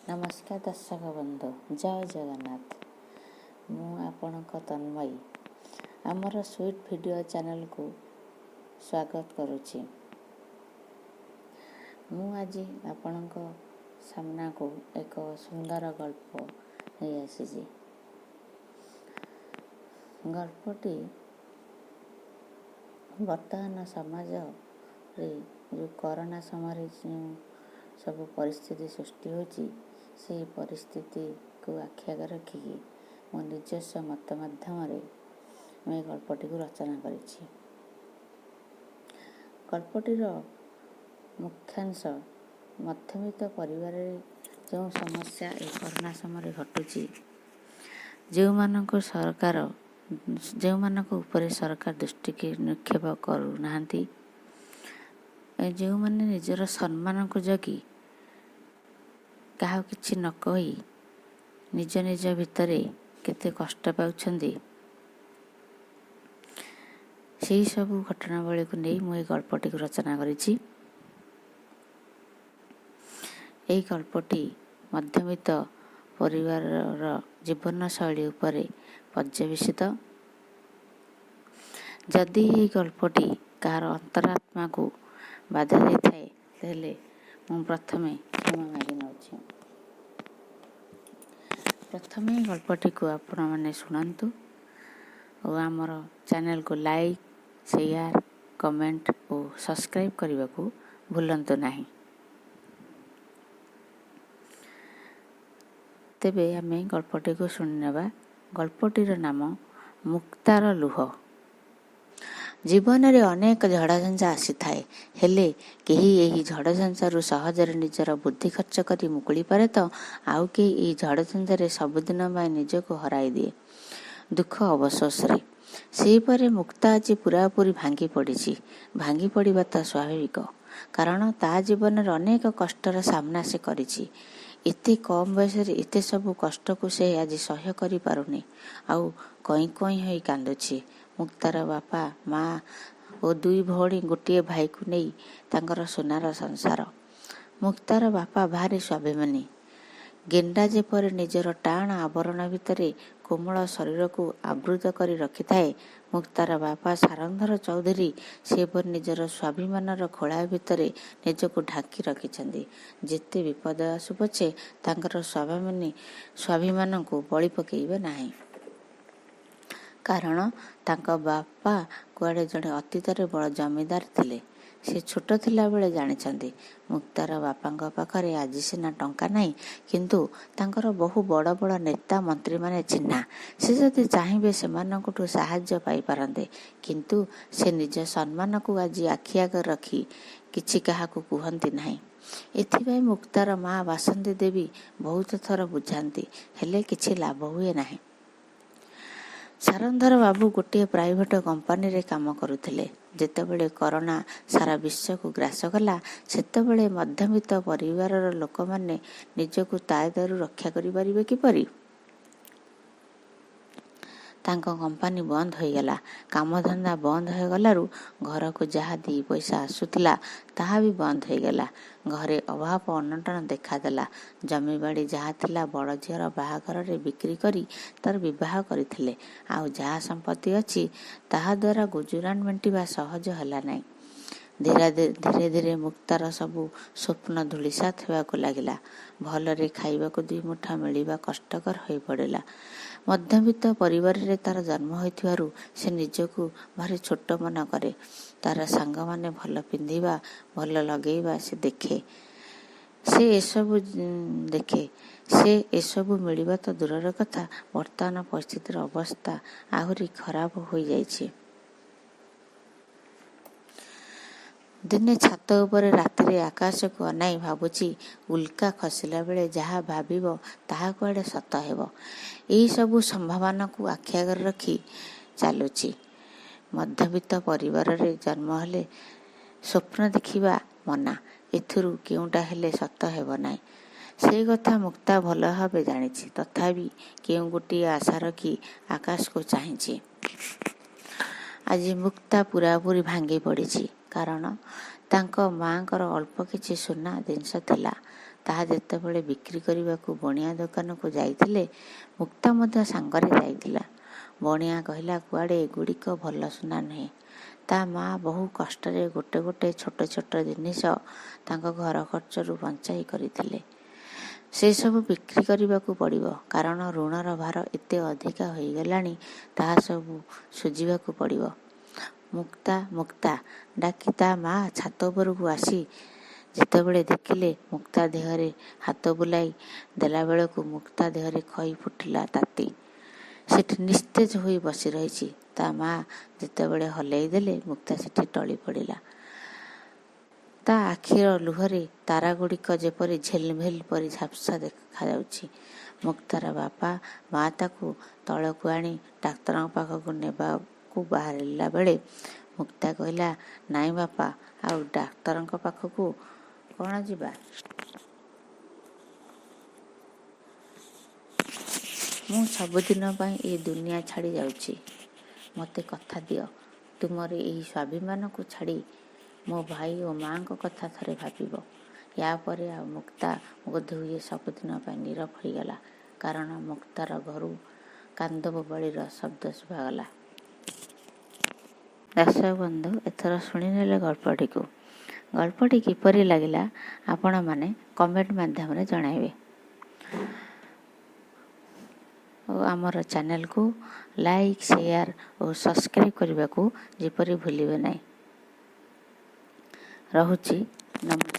ନମସ୍କାର ଦର୍ଶକ ବନ୍ଧୁ, ଜୟ ଜଗନ୍ନାଥ। ମୁଁ ଆପଣଙ୍କ ତନ୍ମୟୀ ଆମର ସୁଇଟ୍ ଭିଡ଼ିଓ ଚ୍ୟାନେଲକୁ ସ୍ୱାଗତ କରୁଛି। ମୁଁ ଆଜି ଆପଣଙ୍କ ସାମ୍ନାକୁ ଏକ ସୁନ୍ଦର ଗଳ୍ପ ନେଇ ଆସିଛି। ଗଳ୍ପଟି ବର୍ତ୍ତମାନ ସମାଜରେ ଯେଉଁ କରୋନା ସମୟରେ ଯେଉଁ ସବୁ ପରିସ୍ଥିତି ସୃଷ୍ଟି ହେଉଛି, ସେହି ପରିସ୍ଥିତିକୁ ଆଖି ଆଗରେ ରଖିକି ମୋ ନିଜସ୍ୱ ମତ ମାଧ୍ୟମରେ ମୁଁ ଏ ଗଳ୍ପଟିକୁ ରଚନା କରିଛି। ଗଳ୍ପଟିର ମୁଖ୍ୟାଂଶ, ମଧ୍ୟବିତ୍ତ ପରିବାରରେ ଯେଉଁ ସମସ୍ୟା ଏ କରୋନା ସମୟରେ ଘଟୁଛି, ଯେଉଁମାନଙ୍କ ଉପରେ ସରକାର ଦୃଷ୍ଟି ନିକ୍ଷେପ କରୁନାହାନ୍ତି, ଯେଉଁମାନେ ନିଜର ସମ୍ମାନକୁ ଜଗି କାହାକୁ କିଛି ନ କହି ନିଜ ନିଜ ଭିତରେ କେତେ କଷ୍ଟ ପାଉଛନ୍ତି, ସେହି ସବୁ ଘଟଣାବଳୀକୁ ନେଇ ମୁଁ ଏହି ଗଳ୍ପଟିକୁ ରଚନା କରିଛି। ଏହି ଗଳ୍ପଟି ମଧ୍ୟବିତ୍ତ ପରିବାରର ଜୀବନଶୈଳୀ ଉପରେ ପର୍ଯ୍ୟବସିତ। ଯଦି ଏହି ଗଳ୍ପଟି କାହାର ଅନ୍ତରାତ୍ମାକୁ ବାଧା ଦେଇଥାଏ, ତାହେଲେ ମୁଁ ପ୍ରଥମେ କ୍ଷମା ମାଗି ନେଉଛି। ପ୍ରଥମେ ଗଳ୍ପଟିକୁ ଆପଣମାନେ ଶୁଣନ୍ତୁ ଓ ଆମର ଚ୍ୟାନେଲକୁ ଲାଇକ୍, ସେୟାର, କମେଣ୍ଟ ଓ ସବସ୍କ୍ରାଇବ୍ କରିବାକୁ ଭୁଲନ୍ତୁ ନାହିଁ। ତେବେ ଆମେ ଗଳ୍ପଟିକୁ ଶୁଣିନେବା। ଗଳ୍ପଟିର ନାମ ମୁକ୍ତାର ଲୁହ। ଜୀବନରେ ଅନେକ ଝଡ଼ଝଞ୍ଜା ଆସିଥାଏ। ହେଲେ କେହି ଏହି ଝଡ଼ଝଞ୍ଜାରୁ ସହଜରେ ନିଜର ବୁଦ୍ଧି ଖର୍ଚ୍ଚ କରି ମୁକୁଳି ପାରେ ତ ଆଉ କେହି ଏହି ଝଡ଼ଝଞ୍ଜାରେ ସବୁଦିନ ପାଇଁ ନିଜକୁ ହରାଇ ଦିଏ ଦୁଃଖ ଅବଶୋଷରେ। ସେହିପରି ମୁକ୍ତା ଆଜି ପୂରାପୂରି ଭାଙ୍ଗି ପଡ଼ିଛି। ଭାଙ୍ଗି ପଡ଼ିବା ତ ସ୍ୱାଭାବିକ, କାରଣ ତା ଜୀବନରେ ଅନେକ କଷ୍ଟର ସାମ୍ନା ସେ କରିଛି। ଏତେ କମ୍ ବୟସରେ ଏତେ ସବୁ କଷ୍ଟକୁ ସେ ଆଜି ସହ୍ୟ କରିପାରୁନି, ଆଉ କଇଁ କଇଁ ହୋଇ କାନ୍ଦୁଛି। ମୁକ୍ତାର ବାପା, ମା ଓ ଦୁଇ ଭଉଣୀ, ଗୋଟିଏ ଭାଇକୁ ନେଇ ତାଙ୍କର ସୁନାର ସଂସାର। ମୁକ୍ତାର ବାପା ଭାରି ସ୍ୱାଭିମାନୀ। ଗେଣ୍ଡା ଯେପରି ନିଜର ଟାଣ ଆବରଣ ଭିତରେ କୋମଳ ଶରୀରକୁ ଆବୃତ କରି ରଖିଥାଏ, ମୁକ୍ତାର ବାପା ସାରଙ୍ଗଧର ଚୌଧୁରୀ ସେପରି ନିଜର ସ୍ୱାଭିମାନର ଖୋଳା ଭିତରେ ନିଜକୁ ଢାଙ୍କି ରଖିଛନ୍ତି। ଯେତେ ବିପଦ ଆସୁ ପଛେ ତାଙ୍କର ସ୍ୱାଭିମାନକୁ ବଳି ପକେଇବେ ନାହିଁ। କାରଣ ତାଙ୍କ ବାପା କୁଆଡ଼େ ଜଣେ ଅତୀତରେ ବଡ଼ ଜମିଦାର ଥିଲେ, ସେ ଛୋଟ ଥିଲାବେଳେ ଜାଣିଛନ୍ତି। ମୁକ୍ତାର ବାପାଙ୍କ ପାଖରେ ଆଜି ସିନା ଟଙ୍କା ନାହିଁ, କିନ୍ତୁ ତାଙ୍କର ବହୁ ବଡ଼ ବଡ଼ ନେତା ମନ୍ତ୍ରୀମାନେ ଚିହ୍ନା। ସେ ଯଦି ଚାହିଁବେ ସେମାନଙ୍କଠୁ ସାହାଯ୍ୟ ପାଇପାରନ୍ତେ। କିନ୍ତୁ ସେ ନିଜ ସମ୍ମାନକୁ ଆଜି ଆଖି ଆଗରେ ରଖି କିଛି କାହାକୁ କୁହନ୍ତି ନାହିଁ। ଏଥିପାଇଁ ମୁକ୍ତାର ମା ବାସନ୍ତୀ ଦେବୀ ବହୁତ ଥର ବୁଝାନ୍ତି, ହେଲେ କିଛି ଲାଭ ହୁଏ ନାହିଁ। ସାରଙ୍ଗଧର ବାବୁ ଗୋଟିଏ ପ୍ରାଇଭେଟ କମ୍ପାନୀରେ କାମ କରୁଥିଲେ। ଯେତେବେଳେ କରୋନା ସାରା ବିଶ୍ୱକୁ ଗ୍ରାସ କଲା, ସେତେବେଳେ ମଧ୍ୟବିତ୍ତ ପରିବାରର ଲୋକମାନେ ନିଜକୁ ତା ଦାଉରୁ ରକ୍ଷା କରିପାରିବେ କିପରି? ତାଙ୍କ କମ୍ପାନୀ ବନ୍ଦ ହୋଇଗଲା। କାମଧନ୍ଦା ବନ୍ଦ ହୋଇଗଲାରୁ ଘରକୁ ଯାହା ଦି ପଇସା ଆସୁଥିଲା, ତାହା ବି ବନ୍ଦ ହୋଇଗଲା। ଘରେ ଅଭାବ ଅନଟନ ଦେଖାଦେଲା। ଜମିବାଡ଼ି ଯାହା ଥିଲା ବଡ଼ ଝିଅର ବାହାଘରରେ ବିକ୍ରି କରି ତାର ବିବାହ କରିଥିଲେ। ଆଉ ଯାହା ସମ୍ପତ୍ତି ଅଛି, ତାହା ଦ୍ୱାରା ଗୁଜୁରାଣ ମେଣ୍ଟିବା ସହଜ ହେଲା ନାହିଁ। ଧୀରେ ଧୀରେ ମୁକ୍ତାର ସବୁ ସ୍ୱପ୍ନ ଧୂଳିସାତ୍ ହେବାକୁ ଲାଗିଲା। ଭଲରେ ଖାଇବାକୁ ଦୁଇ ମୁଠା ମିଳିବା କଷ୍ଟକର ହୋଇପଡ଼ିଲା। ମଧ୍ୟବିତ୍ତ ପରିବାରରେ ତାର ଜନ୍ମ ହୋଇଥିବାରୁ ସେ ନିଜକୁ ଭାରି ଛୋଟ ମନେ କରେ। ତାର ସାଙ୍ଗମାନେ ଭଲ ପିନ୍ଧିବା, ଭଲ ଲଗେଇବା ସେ ଦେଖେ। ସେ ଏସବୁ ଦେଖେ। ସେ ଏସବୁ ମିଳିବା ତ ଦୂରର କଥା, ବର୍ତ୍ତମାନ ପରିସ୍ଥିତିର ଅବସ୍ଥା ଆହୁରି ଖରାପ ହୋଇଯାଇଛି। ଦିନେ ଛାତ ଉପରେ ରାତିରେ ଆକାଶକୁ ଅନାଇ ଭାବୁଛି, ଉଲ୍କା ଖସିଲା ବେଳେ ଯାହା ଭାବିବ ତାହା କୁଆଡ଼େ ସତ ହେବ। ଏହିସବୁ ସମ୍ଭାବନାକୁ ଆଖି ଆଗରେ ରଖି ଚାଲୁଛି। ମଧ୍ୟବିତ୍ତ ପରିବାରରେ ଜନ୍ମ ହେଲେ ସ୍ୱପ୍ନ ଦେଖିବା ମନା। ଏଥିରୁ କେଉଁଟା ହେଲେ ସତ ହେବ ନାହିଁ, ସେ କଥା ମୁକ୍ତା ଭଲ ଭାବେ ଜାଣିଛି। ତଥାପି କେଉଁ ଗୋଟିଏ ଆଶା ରଖି ଆକାଶକୁ ଚାହିଁଛି। ଆଜି ମୁକ୍ତା ପୂରାପୂରି ଭାଙ୍ଗି ପଡ଼ିଛି, କାରଣ ତାଙ୍କ ମାଆଙ୍କର ଅଳ୍ପ କିଛି ସୁନା ଜିନିଷ ଥିଲା। ତାହା ଯେତେବେଳେ ବିକ୍ରି କରିବାକୁ ବଣିଆ ଦୋକାନକୁ ଯାଇଥିଲେ, ମୁକ୍ତା ମଧ୍ୟ ସାଙ୍ଗରେ ଯାଇଥିଲା। ବଣିଆ କହିଲା କୁଆଡ଼େ ଏଗୁଡ଼ିକ ଭଲ ସୁନା ନୁହେଁ। ତା ମା ବହୁ କଷ୍ଟରେ ଗୋଟେ ଗୋଟେ ଛୋଟ ଛୋଟ ଜିନିଷ ତାଙ୍କ ଘର ଖର୍ଚ୍ଚରୁ ବଞ୍ଚାଇ କରିଥିଲେ। ସେସବୁ ବିକ୍ରି କରିବାକୁ ପଡ଼ିବ, କାରଣ ଋଣର ଭାର ଏତେ ଅଧିକା ହୋଇଗଲାଣି, ତାହା ସବୁ ଶୁଝିବାକୁ ପଡ଼ିବ। ମୁକ୍ତା, ମୁକ୍ତା ଡାକି ତା ମା ଛାତ ଉପରକୁ ଆସି ଯେତେବେଳେ ଦେଖିଲେ, ମୁକ୍ତା ଦେହରେ ହାତ ବୁଲାଇ ଦେଲାବେଳକୁ ମୁକ୍ତା ଦେହରେ ଖଇ ଫୁଟିଲା ତାତି। ସେଠି ନିସ୍ତେଜ ହୋଇ ବସି ରହିଛି। ତା ମା ଯେତେବେଳେ ହଲେଇ ଦେଲେ, ମୁକ୍ତା ସେଠି ଟଳି ପଡ଼ିଲା। ତା ଆଖିର ଲୁହରେ ତାରାଗୁଡ଼ିକ ଯେପରି ଝିଲମିଲ ପରି ଝାପ୍ସା ଦେଖାଯାଉଛି। ମୁକ୍ତାର ବାପା ମା ତାକୁ ତଳକୁ ଆଣି ଡାକ୍ତରଙ୍କ ପାଖକୁ ନେବାକୁ ବାହାରିଲା ବେଳେ ମୁକ୍ତା କହିଲା, ନାଇଁ ବାପା, ଆଉ ଡାକ୍ତରଙ୍କ ପାଖକୁ କ'ଣ ଯିବା? ମୁଁ ସବୁଦିନ ପାଇଁ ଏ ଦୁନିଆ ଛାଡ଼ି ଯାଉଛି। ମୋତେ କଥା ଦିଅ, ତୁମର ଏହି ସ୍ୱାଭିମାନକୁ ଛାଡ଼ି ମୋ ଭାଇ ଓ ମାଆଙ୍କ କଥା ଥରେ ଭାବିବ। ୟା ପରେ ଆଉ ମୁକ୍ତା ବୋଧହୁଏ ସବୁଦିନ ପାଇଁ ନୀରବ ହୋଇଗଲା, କାରଣ ମୁକ୍ତାର ଘରୁ କାନ୍ଦବୋବାଳିର ଶବ୍ଦ ଶୁଭାଗଲା। ଦର୍ଶକ ବନ୍ଧୁ, ଏଥର ଶୁଣିନେଲେ ଗଳ୍ପଟିକୁ। ଗଳ୍ପଟି କିପରି ଲାଗିଲା ଆପଣମାନେ କମେଣ୍ଟ ମାଧ୍ୟମରେ ଜଣାଇବେ ଓ ଆମର ଚ୍ୟାନେଲକୁ ଲାଇକ୍, ସେୟାର ଓ ସବସ୍କ୍ରାଇବ୍ କରିବାକୁ ଯେପରି ଭୁଲିବେ ନାହିଁ। ରହୁଛି, ନମସ୍କାର।